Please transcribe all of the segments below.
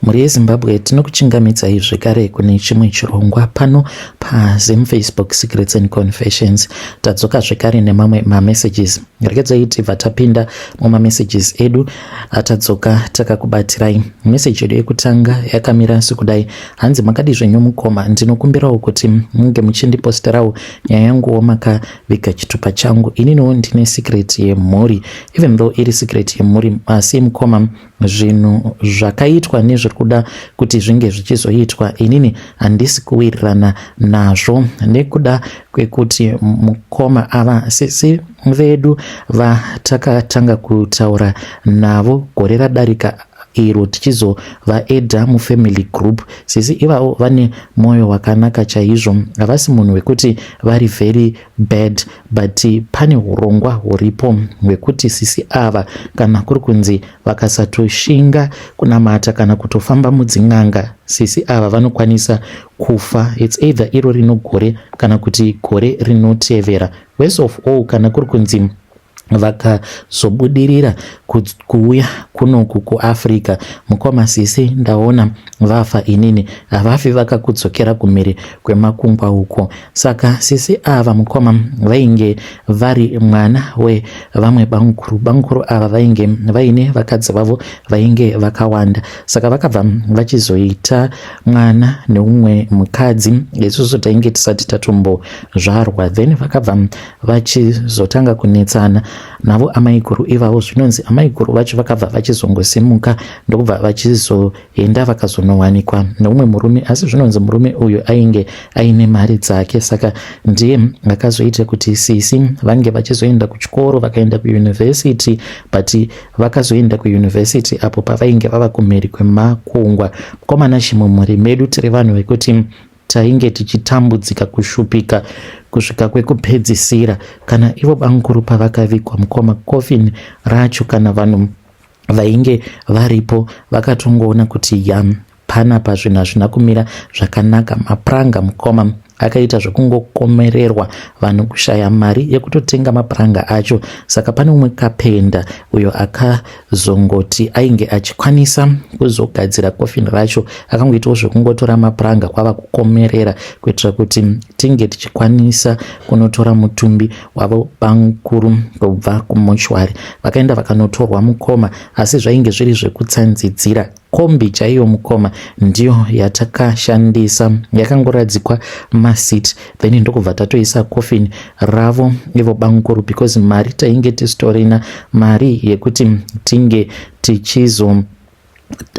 Mhuri yeZimbabwe tinokuchingamidzai zvekare kune chimwe chirongwa pano paZim Facebook Secrets and Confessions. Tadzoka zvekare nemamwe mamessages. Regedzai tibva tapinda mumamessages edu atadzoka takakubatirai. Message yedu yekutanga yakamira sekudai. Hanzi makadii zvenyu mukoma, ndinokumbirawo kuti munge muchindiposterawo nyaya yanguwo makaviga chitupa changu. Ininiwo ndine secret yemhuri, even though iri secret yemhuri asi mukoma zvinhu zvakaitwa nezviri kuda kuti zvinge zvichizoitwa inini handisi kuwirirana nazvo nekuda kwekuti mukoma ava sisi vedu vatakatanga kutaura navo gore radarika iro tichizovaedha mufamily group sisi ivavo vane mwoyo wakanaka chaizvo havasi munhu wekuti vari very bad but pane hurongwa huripo hwekuti sisi ava kana kuri kunzi vakasatoshinga kunamata kana kutofamba mudzin'anga sisi ava vanokwanisa kufa its either iro rino gore kana kuti gore rinotevera worse of all kana kuri kunzi vakazobudirira kuuya kunoku kuAfrica mukoma sisi ndaona vafa inini havafi vakakudzokera kumhiri kwemakungwa uko saka sisi ava mukoma vainge vari mwana wevamwe bamukuru bamukuru ava vainge vaine vakadzi vavo vainge vakawanda saka vakabva vachizoita mwana neumwe mukadzi isusu tainge tisati tatombozvarwa then vakabva vachizotanga kunetsana navo amaiguru ivavo zvinonzi amaiguru vacho vakabva vachizongosimuka ndokubva vachizoenda vakazonowanikwa neumwe murume asi zvinonzi murume uyu ainge aine mari dzake saka ndiye akazoita kuti sisi vange vachizoenda kuchikoro vakaenda kuyunivhesiti but vakazoenda kuyunivhesiti apo pavainge vava kumhiri kwemakungwa mukomana chimumhuri medu tiri vanhu vekuti Tainge tichitambudzika kushupika kusvika kwekupedzisira. Kana ivo bamukuru pavakavigwa mukoma coffin racho kana vanhu vainge varipo vakatongoona kuti yam panapa zvinhu hazvina kumira zvakanaka. Mapuranga mukoma akaita zvekungokomererwa vanhu kushaya mari yekutotenga mapuranga acho saka pane umwe kapenda uyo akazongoti ainge achikwanisa kuzogadzira kofini racho akangoitawo zvekungotora mapuranga kwava kukomerera kuitira kuti tinge tichikwanisa kunotora mutumbi wavo bamukuru kubva kumochwari vakaenda vakanotorwa mukoma asi zvainge zviri zvekutsanzidzira Kombi chaiyo mukoma ndiyo yatakashandisa yakangoradzikwa maseat then ndokubva tatoisa coffin ravo ivo bamukuru because mari tainge tisitorina mari yekuti tinge tichizo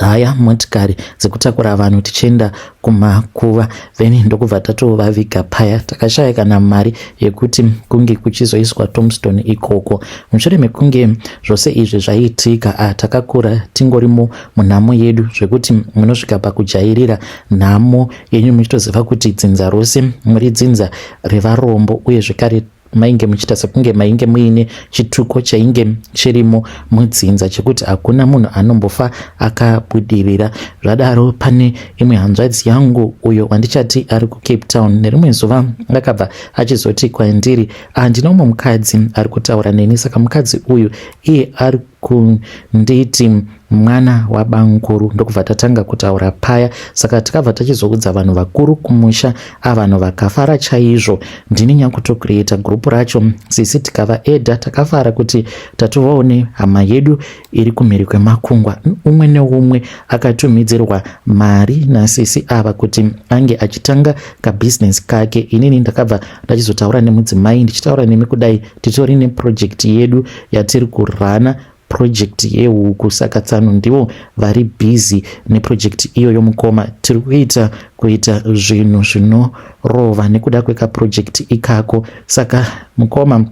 haya motikari dzekutakura vanhu tichienda kumakuva then ndokubva tatovaviga paya takashaya kana mari yekuti kunge kuchizoiswa tombstone ikoko mushure mekunge zvose izvi zvaitika ah, takakura tingorimo munhamo yedu zvekuti munosvika pakujairira nhamo yenyu muchitoziva kuti dzinza rose muri dzinza revarombo uye zvekare mainge muchiita sekunge mainge muine chituko chainge chirimo mudzinza chekuti hakuna munhu anombofa akabudirira zvadaro pane imwe hanzvadzi yangu uyo wandichati ari kucape town nerimwe zuva akabva achizoti kwandiri handina ah, umwe mukadzi ari kutaura neni saka mukadzi uyu iye ari kunditi mwana wabamukuru ndokubva tatanga kutaura paya saka takabva tachizoudza vanhu vakuru kumusha avanhu vakafara chaizvo ndini nyakutocreata group racho sisi tikava eda takafara kuti tatovawo nehama yedu iri kumhiri kwemakungwa umwe neumwe akatumidzirwa mari nasisi ava kuti ange achitanga kabhizinesi kake inini ndakabva ndachizotaura nemudzimai ndichitaura nemi kudai titori neprojekti yedu yatiri kurana project yehuku saka tsano ndivo vari busy neproject iyoyo mukoma tiri kuita kuita zvinhu zvinorova nekuda kwekaproject ikako saka mukoma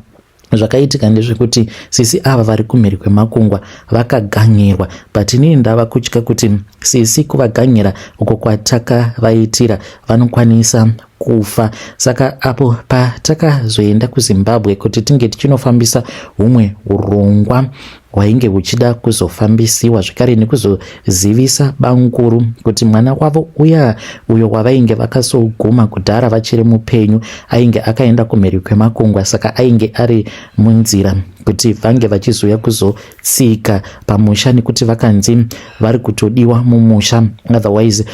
zvakaitika ndezvekuti sisi ava vari kumhiri kwemakungwa vakaganyirwa but inini ndava kutya kuti sisi kuvaganyira uko kwatakavaitira vanokwanisa kufa. Saka apo patakazoenda kuZimbabwe kuti tinge tichinofambisa humwe urongwa hwainge huchida kuzofambisiwa zvekare nekuzozivisa bamukuru kuti mwana wavo uya uyo wavainge vakasoguma kudhara vachiri mupenyu ainge akaenda kumhiri kwemakungwa, saka ainge ari munzira kuti vange vachizouya kuzotsika pamusha nekuti vakanzi vari kutodiwa mumusha, otherwise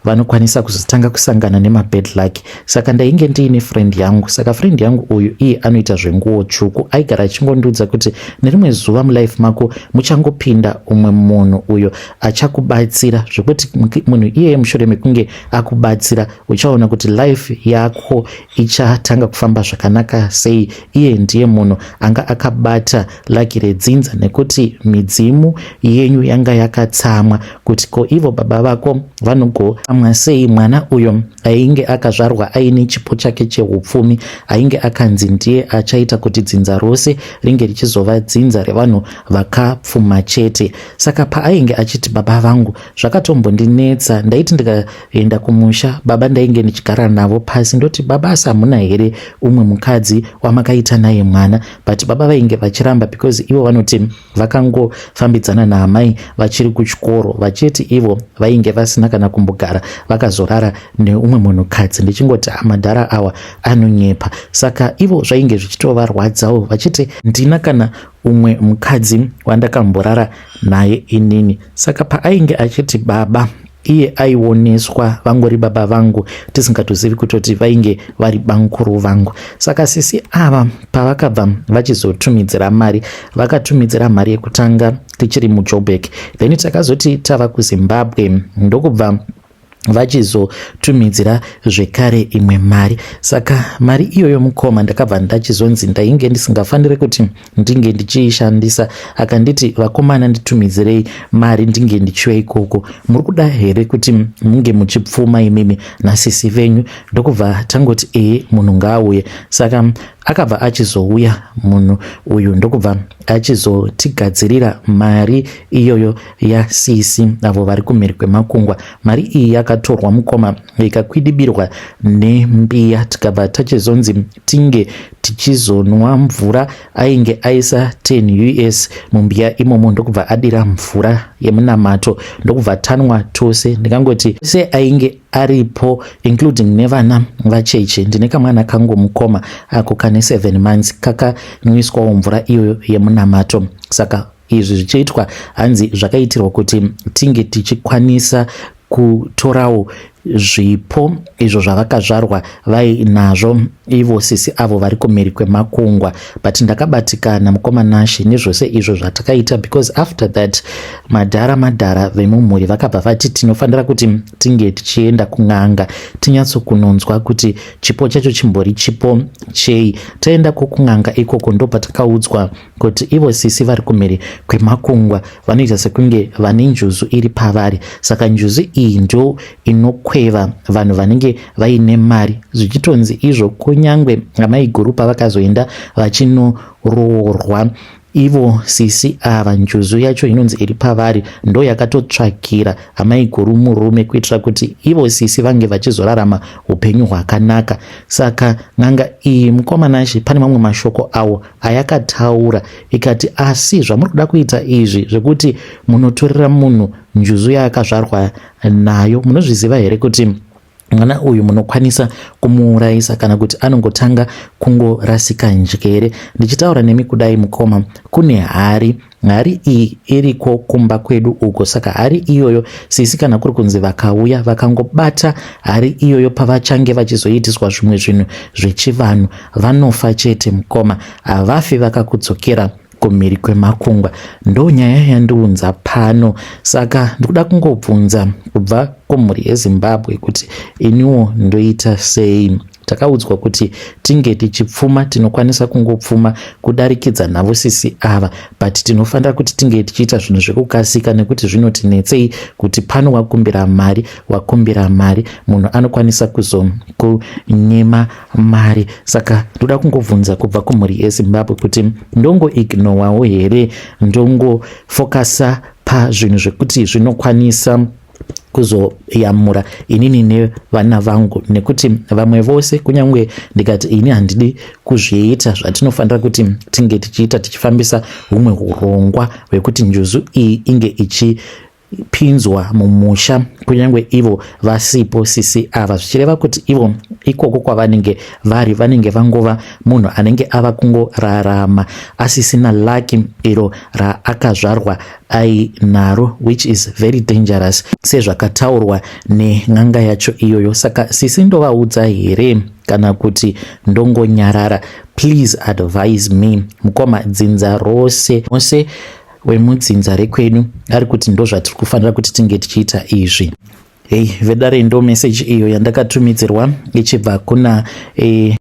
vanokwanisa kuzotanga kusangana nemabad luck. Saka ndainge ndiine friend yangu. Saka friend yangu uyu iye anoita zvenguo tsvuku, aigara achingondiudza kuti nerimwe zuva mulife mako muchangopinda umwe munhu uyo achakubatsira, zvekuti munhu iyeye mushure mekunge akubatsira uchaona kuti life yako ichatanga kufamba zvakanaka sei. Iye ndiye munhu anga akabata laki redzinza nekuti midzimu yenyu yanga yakatsamwa kuti ko ivo baba vako vanogoamwa sei mwana uyo ainge akazvarwa aine chipo chake cheupfumi, ainge akanzi ndiye achaita kuti dzinza rose ringe richizova dzinza revanhu vakapfuma chete. Saka paainge achiti baba vangu, zvakatombondinetsa. Ndaiti ndikaenda kumusha, baba ndainge ndichigara navo pasi, ndoti baba, asi hamuna here umwe mukadzi wamakaita naye mwana? But baba vainge vachiramba because ivo vanoti vakangofambidzana naamai vachiri kuchikoro, vachiti ivo vainge vasina kana kumbogara vakazorara neumwe munhukadzi. Ndichingoti amadhara awa anonyepa. Saka ivo zvainge zvichitovarwadzawo, vachiti ndina kana umwe mukadzi wandakamborara naye inini. Saka paainge achiti baba, iye aioneswa vangori baba vangu, tisingatozivi kutoti vainge vari bamukuru vangu. Saka sisi ava pavakabva vachizotumidzira mari, vakatumidzira mari yekutanga tichiri muJoburg, then takazoti tava kuZimbabwe ndokubva vachizotumidzira zvekare imwe mari. Saka mari iyoyo mukoma, ndakabva ndachizonzi ndainge ndisingafaniri kuti ndinge ndichiishandisa. Akanditi, vakomana, nditumidzirei mari ndinge ndichiuya ikoko, muri kuda here kuti munge muchipfuma imimi nasisi venyu? Ndokubva tangoti ee, munhu ngaauye. Saka akabva achizouya munhu uyu, ndokubva achizotigadzirira mari iyoyo yasisi avo vari kumhiri kwemakungwa. Mari iyi yakatorwa mukoma, ikakwidibirwa nembiya, tikabva tachizonzi tinge tichizonwa mvura. Ainge aisa 10 US mumbiya imomo, ndokubva adira mvura yemunamato, ndokubva tanwa tose. Ndingangoti se ainge aripo, including nevana vacheche. Ndine kamwana kangu mukoma, ako kane 7 months, kakanwiswawo mvura iyoyo yemunamato. Saka izvi zvichiitwa, hanzi zvakaitirwa kuti tinge tichikwanisa kutorawo zvipo izvo zvavakazvarwa vainazvo ivo sisi avo vari kumhiri kwemakungwa. But ndakabatikana mukoma Nashe nezvose izvo zvatakaita, because after that madhara madhara vemumhuri vakabva vati tinofanira kuti tinge tichienda kun'anga tinyatsokunonzwa kuti chipo chacho chimbori chipo chei. Taenda kokun'anga ikoko, ndopatakaudzwa kuti ivo sisi vari kumhiri kwemakungwa vanoita sekunge vane njuzu iri pavari. Saka njuzu iyi ndo inokweva vanhu vanenge vaine mari, zvichitonzi izvo kunyangwe amaiguru pavakazoenda vachinoroorwa, ivo sisi ava njuzu yacho inonzi iri pavari ndo yakatotsvakira amaiguru murume, kuitira kuti ivo sisi vange vachizorarama upenyu hwakanaka. Saka n'anga iyi mukoma Nashe, pane mamwe mashoko awo ayakataura, ikati asi zvamuri kuda kuita izvi zvekuti munotorera munhu njuzu yaakazvarwa nayo, munozviziva here kuti mwana uyu munokwanisa kumuurayisa kana kuti anongotanga kungorasika njere? Ndichitaura nemi kudai mukoma, kune hari. Hari iyi iriko kumba kwedu uko. Saka hari iyoyo, sisi kana kuri kunzi vakauya vakangobata hari iyoyo pavachange vachizoitiswa zvimwe zvinhu zvechivanhu, vanofa chete mukoma, havafi vakakudzokera kumhiri kwemakungwa. Ndo nyaya yandiunza pano. Saka ndikuda kungobvunza kubva kumhuri yeZimbabwe kuti iniwo ndoita sei? Takaudzwa kuti tinge tichipfuma, tinokwanisa kungopfuma kudarikidza navo sisi ava, but tinofanira kuti tinge tichiita zvinhu zvekukasika, nekuti zvinotinetsei kuti pano wakumbira mari, wakumbira mari, munhu anokwanisa kuzokunyema mari. Saka ndoda kungobvunza kubva kumhuri yeZimbabwe kuti ndongoignowawo here, ndongofokasa pazvinhu zvekuti zvinokwanisa Kuzoyamura inini nevana vangu, nekuti vamwe vose, kunyange ndikati ini handidi kuzviita zvatinofanira kuti tinge tichiita, tichifambisa humwe urongwa hwekuti njuzu iyi inge ichi pinzwa mumusha kunyange ivo vasipo sisi ava, zvichireva kuti ivo ikoko kwavanenge vari vanenge vangova munhu anenge ava kungorarama asisina lucky iro raakazvarwa ainaro, which is very dangerous, sezvakataurwa nen'anga yacho iyoyo. Saka sisi, ndovaudza here kana kuti ndongonyarara? Please advise me, mukoma. Dzinza rose ose wemudzinza rekwedu ari kuti ndo zvatiri kufanira kuti tinge tichiita izvi. Hei vedare, ndo meseji iyo yandakatumidzirwa ichibva kuna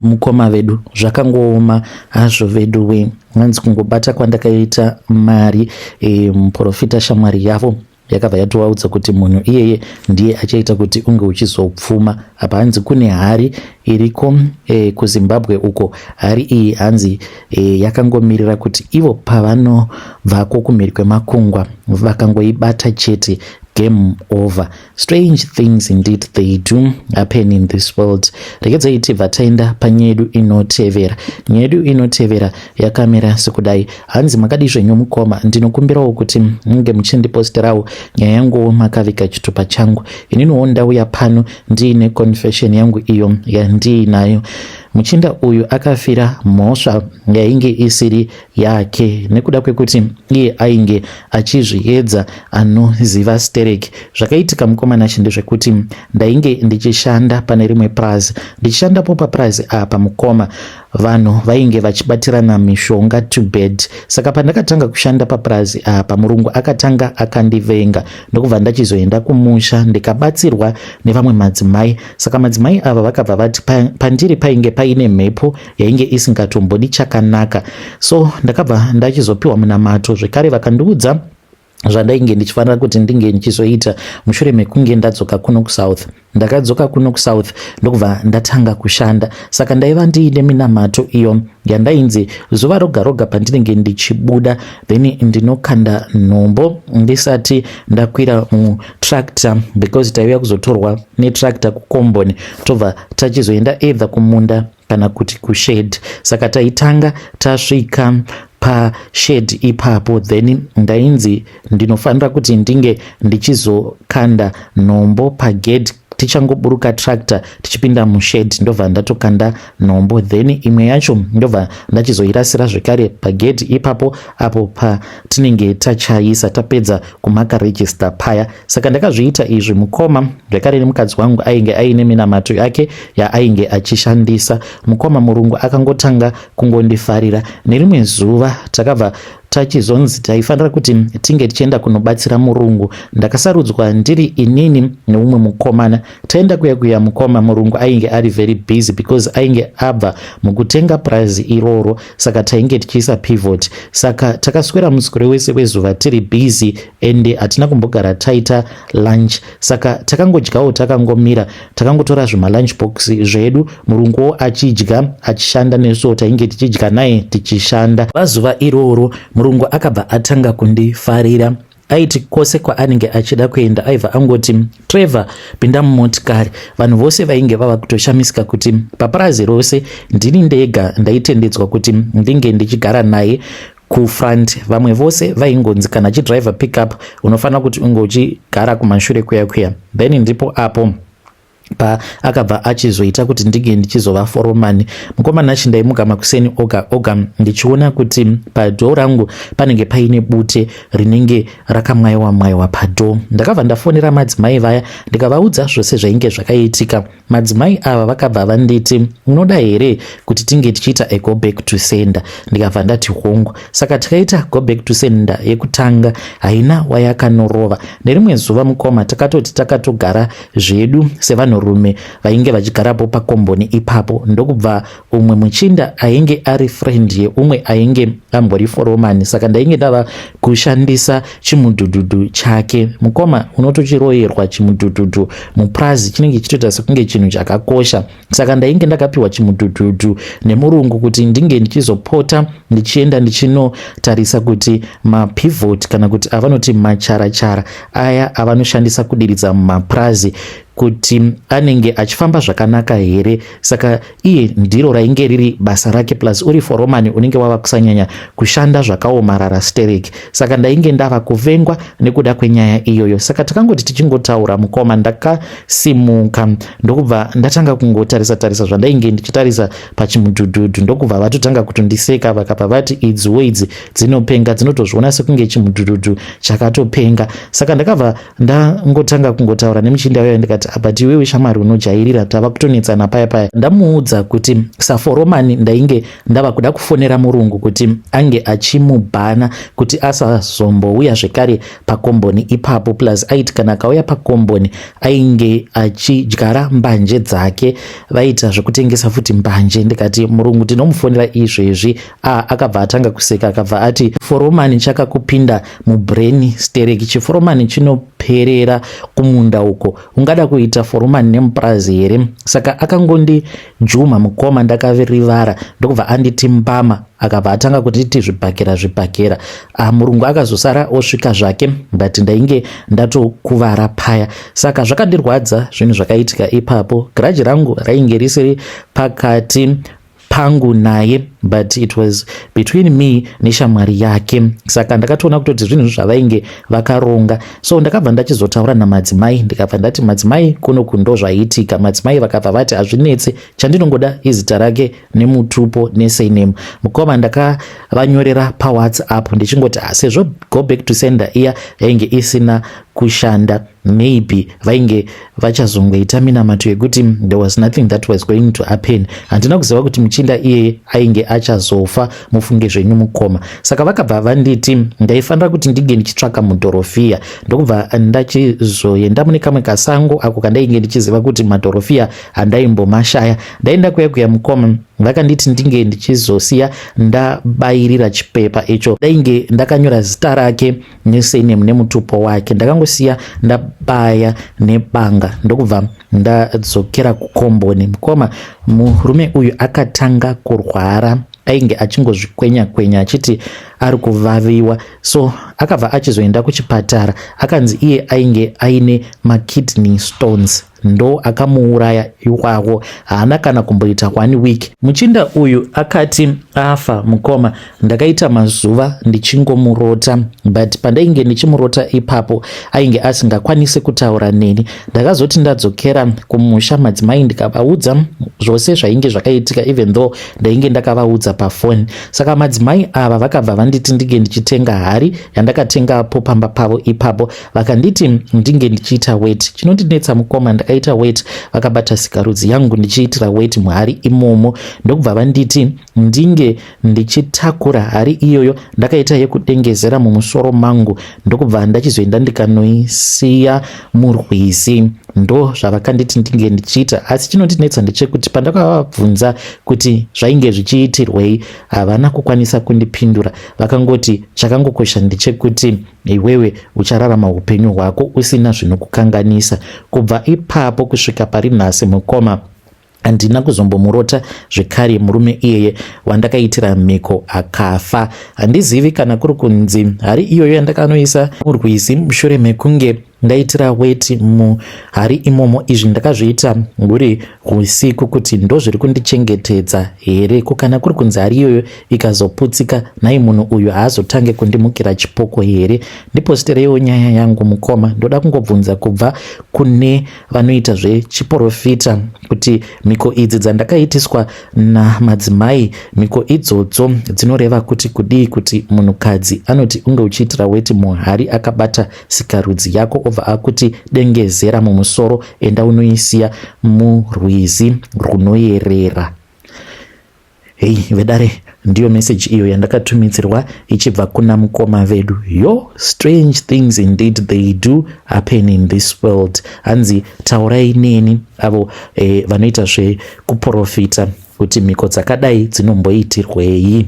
mukoma vedu. Zvakangooma hazvo vedu we. Hanzi kungobata kwandakaita mari, muprofita shamwari yavo yakabva yatovaudza kuti munhu iyeye ndiye achaita kuti unge uchizopfuma. Apa hanzi kune hari iriko kuZimbabwe uko. Hari iyi hanzi yakangomirira kuti ivo pavanobvako kumhiri kwemakungwa vakangoibata chete, game over. Strange things indeed, they do happen in this world. Regedzai tibva taenda panyaya yedu inotevera. Nyaya yedu inotevera yakamira sekudai. Hanzi, "Makadi zvenyu mukoma? Ndinokumbirawo kuti munge muchindiposterawo nyaya yanguwo makaviga chitupa changu. Ininiwo ndauya pano ndiine confession yangu iyo yandiinayo. Muchinda uyu akafira mhosva yainge isiri yake nekuda kwekuti iye ainge achizviedza anoziva sterek. Zvakaitika, mukomana, ndezvekuti ndainge ndichishanda pane rimwe purazi. Ndichishandapo papurazi apa, mukoma, vanhu vainge vachibatirana mishonga to bed. Saka pandakatanga kushanda papurazi apa, murungu akatanga akandivenga, ndokubva ndachizoenda kumusha ndikabatsirwa nevamwe madzimai. Saka madzimai ava vakabva vati pandiri painge paine mhepo yainge isingatombodi chakanaka. So ndakabva ndachizopiwa munamato zvekare, vakandiudza zvandainge ndichifanira kuti ndinge ndichizoita mushure mekunge ndadzoka kuno kuSouth. Ndakadzoka kuno kuSouth ndokubva ndatanga kushanda. Saka ndaiva ndiine minamato iyo yandainzi zuva roga roga pandinenge ndichibuda, then ndinokanda nhombo ndisati ndakwira mutractor, because taiuya kuzotorwa netractor kukomboni, tobva tachizoenda either kumunda kana kuti kushed. Saka taitanga tasvika pashed ipapo, then ndainzi ndinofanira kuti ndinge ndichizokanda nhombo pagate. Tichangoburuka tractor tichipinda mushed, ndobva ndatokanda nhombo, then imwe yacho ndobva ndachizoirasira zvekare pagate ipapo apo patinenge tachaisa tapedza kumaka register paya. Saka ndakazviita izvi, mukoma, zvekare nemukadzi wangu ainge aine minamato yake yaainge achishandisa. Mukoma, murungu akangotanga kungondifarira. Nerimwe zuva takabva tachizonzi taifanira kuti tinge tichienda kunobatsira murungu. Ndakasarudzwa ndiri inini neumwe mukomana. Taenda kuya kuya, mukoma, murungu ainge ari very busy because ainge abva mukutenga purazi iroro, saka tainge tichiisa pivot. Saka takaswera muswere wese wezuva tiri busy, ende hatina kumbogara taita lunch. Saka takangodyawo takangomira, takangotora zvimalunch box zvedu, murunguwo achidya achishanda, nesuwo tainge tichidya naye tichishanda. Vazuva iroro murungu akabva atanga kundifarira. Aiti kwose kwaanenge achida kuenda aibva angoti, 'Trevor, pinda mumotikari.' Vanhu vose vainge vava kutoshamisika kuti papurazi rose ndini ndega ndaitendedzwa kuti ndinge ndichigara naye kufront. Vamwe vose vaingonzi kana achidriver pickup unofanira kuti unge uchigara kumashure kuya kuya. Then ndipo apo paakabva achizoita kuti ndinge ndichizova foromani. Mukomana achi, ndaimuka makuseni oga oga ndichiona kuti padoor rangu panenge paine bute rinenge rakamwayiwa mwayiwa padoor. Ndakabva ndafonera madzimai vaya ndikavaudza zvose zvainge zvakaitika. Madzimai ava vakabva vanditi, 'Unoda here kuti tinge tichiita a go back to sender?' Ndikabva ndati, 'Hongu.' Saka tikaita go back to sender yekutanga, haina wayakanorova. Nerimwe zuva, mukoma, takatoti takatogara zvedu sevanhu. nevanhurume vainge vachigarapo pakomboni ipapo, ndokubva umwe muchinda ainge ari friend yeumwe ainge ambori foromani, saka ndainge ndava kushandisa chimudhudhudhu chake. Mukoma, unotochiroyerwa chimudhudhudhu mupurazi, chinenge chichitoita sekunge chinhu chakakosha. Saka ndainge ndakapiwa chimudhudhudhu nemurungu kuti ndinge ndichizopota ndichienda ndichinotarisa kuti mapivot, kana kuti avanoti macharachara aya avanoshandisa kudiridza mumapurazi, kuti anenge achifamba zvakanaka here. Saka iye ndiro rainge riri basa rake, plus uri foromani unenge wava kusanyanya kushanda zvakaomarara sterek. Saka ndainge ndava kuvengwa nekuda kwenyaya iyoyo. Saka takangoti tichingotaura, mukoma, ndakasimuka ndokubva ndatanga kungotarisa tarisa zvandainge ndichitarisa pachimudhudhudhu, ndokubva vatotanga kutondiseka, vakabva vati, "Idziwo idzi dzinopenga, dzinotozviona sekunge chimudhudhudhu chakatopenga." Saka ndakabva ndangotanga kungotaura nemuchinda uyo, ndikati, "But iwewe shamwari, unojairira." Tava kutonetsana paya paya, ndamuudza kuti saforomani ndainge ndava kuda kufonera murungu kuti ange achimubhana kuti asazombouya zvekare pakomboni ipapo. Plus aiti kana akauya pakomboni ainge achidyara mbanje dzake, vaita zvekutengesa futi mbanje. Ndikati, "Murungu tinomufonera izvezvi." A, akabva atanga kuseka, akabva ati, "Foromani chakakupinda mubrain stereki. Chiforomani chinoperera kumunda uko. Ungada kuita foromani nemupurazi here?" Saka akangondijuma, mukoma, ndakavirivara, ndokubva anditi mbama, akabva atanga kutiti zvibhakera zvibhakera. Ah, murungu akazosara osvika zvake, but ndainge ndatokuvara paya. Saka zvakandirwadza zvinhu zvakaitika ipapo. Grudge rangu rainge risiri pakati pangu naye, but it was between me neshamwari yake. Saka ndakatoona kutoti zvinhu zvavainge vakaronga. So ndakabva ndachizotaura namadzimai, ndikabva ndati, "Madzimai, kuno kundo zvaiitika." Madzimai vakabva vati, "Hazvinetse, chandinongoda izita rake nemutupo nesurname." Mukoma, ndakavanyorera paWhatsApp ndichingoti, ah, sezvo go back to sender iya yainge isina kushanda, maybe vainge vachazongoita minamato yekuti there was nothing that was going to happen. Handina kuziva kuti muchinda iyeye ainge achazofa, mufunge zvenyu, mukoma. Saka vakabva vanditi ndaifanira kuti ndinge ndichitsvaka mudhorofiya, ndokubva ndachizoenda mune kamwe kasango ako kandainge ndichiziva kuti madhorofiya handaimbomashaya. Ndaenda kuya kuya, mukoma, vakanditi ndinge ndichizosiya ndabayirira chipepa icho ndainge ndakanyora zita rake nesurname nemutupo wake. Ndakangosiya ndabaya nebanga, ndokubva ndadzokera kukomboni. Mukoma, murume uyu akatanga kurwara, ainge achingozvikwenya kwenya achiti ari kuvaviwa. So akabva achizoenda kuchipatara, akanzi iye ainge aine makidney stones, ndo akamuuraya iwawo. Haana kana kumboita one week muchinda uyu akati afa. Mukoma, ndakaita mazuva ndichingomurota, but pandainge ndichimurota ipapo ainge asingakwanisi kutaura neni. Ndakazoti ndadzokera kumusha, madzimai ndikavaudza zvose zvainge zvakaitika, even though ndainge ndakavaudza pafoni. Saka madzimai ava vakabva vanditi ndinge ndichitenga hari yandakatengapo pamba pavo ipapo. Vakanditi ndinge ndichiita weti. Chinondinetsa, mukoma, ndakaita weti vakabata sikarudzi yangu ndichiitira weti muhari imomo, ndokubva vanditi ndinge ndichitakura hari iyoyo ndakaita yekudengezera mumusoro mangu, ndokubva ndachizoenda ndikanoisiya murwizi. Ndo zvavakanditi ndinge ndichiita. Asi chinondinetsa ndechekuti pandakavabvunza kuti zvainge zvichiitirwei, havana kukwanisa kundipindura. Vakangoti chakangokosha ndechekuti iwewe uchararama upenyu hwako usina zvinokukanganisa. Kubva ipapo kusvika pari nhasi, mukoma, handina kuzombomurota zvekare murume iyeye wandakaitira mhiko akafa. Handizivi kana kuri kunzi hari iyoyo yandakanoisa murwizi mushure mekunge ndaitira weti muhari imomo, izvi ndakazviita huri usiku, kuti ndo zviri kundichengetedza here? Ko kana kuri kunzi hari iyoyo ikazoputsika, nhai, munhu uyu haazotange kundimukira chipoko here? Ndipostereiwo nyaya yangu, mukoma. Ndoda kungobvunza kubva kune vanoita zvechiprofita kuti mhiko idzi dzandakaitiswa namadzimai, mhiko idzodzo dzinoreva kuti kudii, kuti munhukadzi anoti unge uchiitira weti muhari akabata sikarudzi yako, obva akuti dengezera mumusoro, enda unoisiya murwizi runoyerera. Hei, vedare. Ndiyo message iyo yandakatumidzirwa ichibva kuna mukoma vedu. Yo, strange things indeed, they do happen in this world. Hanzi taurai neni avo vanoita zvekuprofita kuti mhiko dzakadai dzinomboitirwei.